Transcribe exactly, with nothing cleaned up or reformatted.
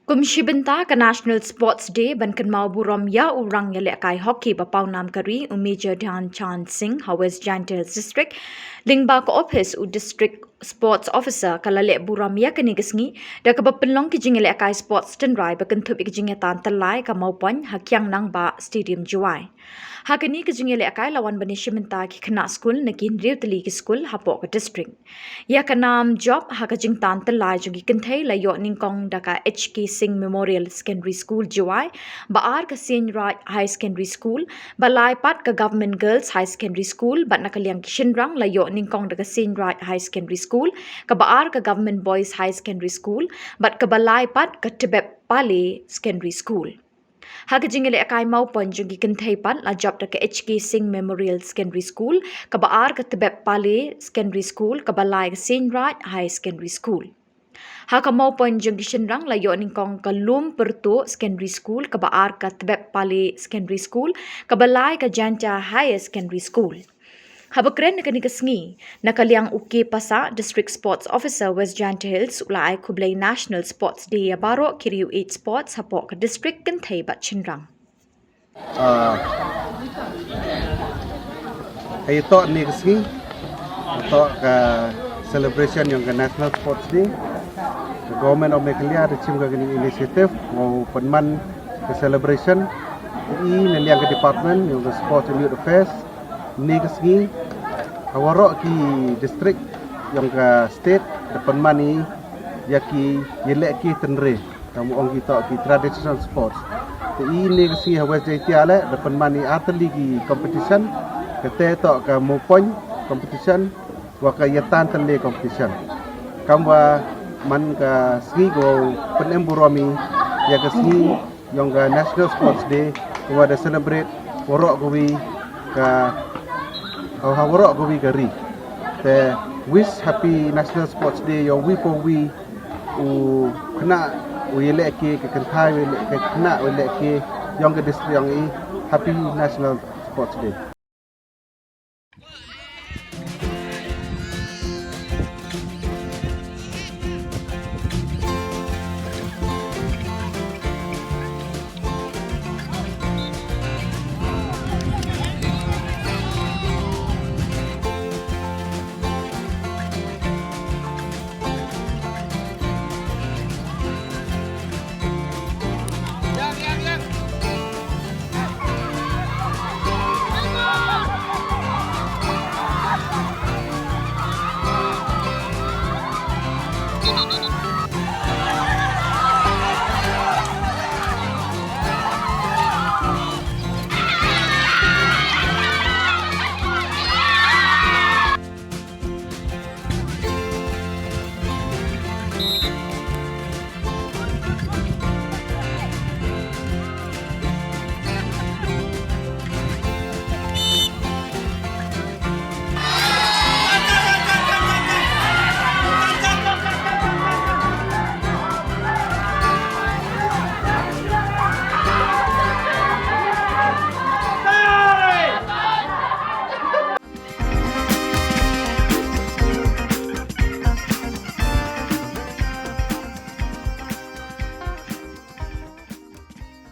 Kum shi bynta ka National Sports Day ban kynmaw burom ïa u rang ïalehkai hockey ba pawnam ka ri, u Major Dhyan Chand Singh, ha West Jaintia Hills District, lyngba ka ophis u District Sports Officer, ka la leh burom ïa kane ka sngi da kaba pynlong ki jingïalehkai sports tynrai ba kynthup ïa ki jingïatan tyllai ka Mawpoiñ ha Kiang Nangbah Stadium, Jowai. Ha kane ka jingïalehkai la wan ban ïashim bynta ki khynnah skul na ki hynriew tylli ki skul hapoh ka district. Ïa ka nam jop ha ka jingtan tyllai jong ki kynthei la ïoh nyngkong da ka H K Singh Memorial Secondary School, Jowai, ba ar ka Seiñ Raij High Secondary School, ba lai pat ka Government Girls High Secondary School, bad na ka liang ki shynrang la ïoh nyngkong da ka Seiñ Raij High Secondary School, kaba ar ka Government Boys High Secondary School, bad kaba lai pat ka Tbeb Pale Secondary School. Ha ka jingïalehkai Mawpoiñ jong ki kynthei pat la jop da ka H K Singh Memorial Secondary School, kaba ar ka Tbeb Pale Secondary School, kaba lai ka Seiñ Raij High Secondary School. Ha ka Mawpoiñ jong ki shynrang la ïoh nyngkong ka Lum Pyrtuh Secondary School, kaba ar ka Tbeb Pale Secondary School, kaba lai ka Jaintia Higher Secondary School. Haba kren na kane ka sngi, na ka liang u K Passah, District Sports Officer, West Jaintia Hills, u la ai khublei National Sports Day ïa baroh ki riew ïeit sports hapoh ka district, kynthei bad shynrang. Ah, ha ïa toh ne ka sngi, ha ïa toh ka celebration ïong ka National Sports Day, ka Government of Meghalaya da shim ka kane initiative, wow pynman ka celebration, i na liang ka department ïong ka Sports and Youth Affairs, ne ka sngi, ha waroh ki district ïong ka state, da pynman i ïa ki ïalehkai tynrai, kam ong ki toh ki traditional sports. Te i ne ka sngi ha West Jaintia leh, da pynman i ar tylli ki competition, kata toh ka Mawpoiñ competition, wa ka ïatan tyllai competition. Kam wa man ka sngi ko pynem burom i ïa ka sngi ïong ka National Sports Day, ka wa da celebrate waroh kawi ka, ha waroh kawi ka ri. Te wish happy National Sports Day ïa uwi pa uwi u khynnah u ïalehkai, ka kynthei u ïalehkai, ka khynnah u ïalehkai ïong ka district ïong i. Happy National Sports Day.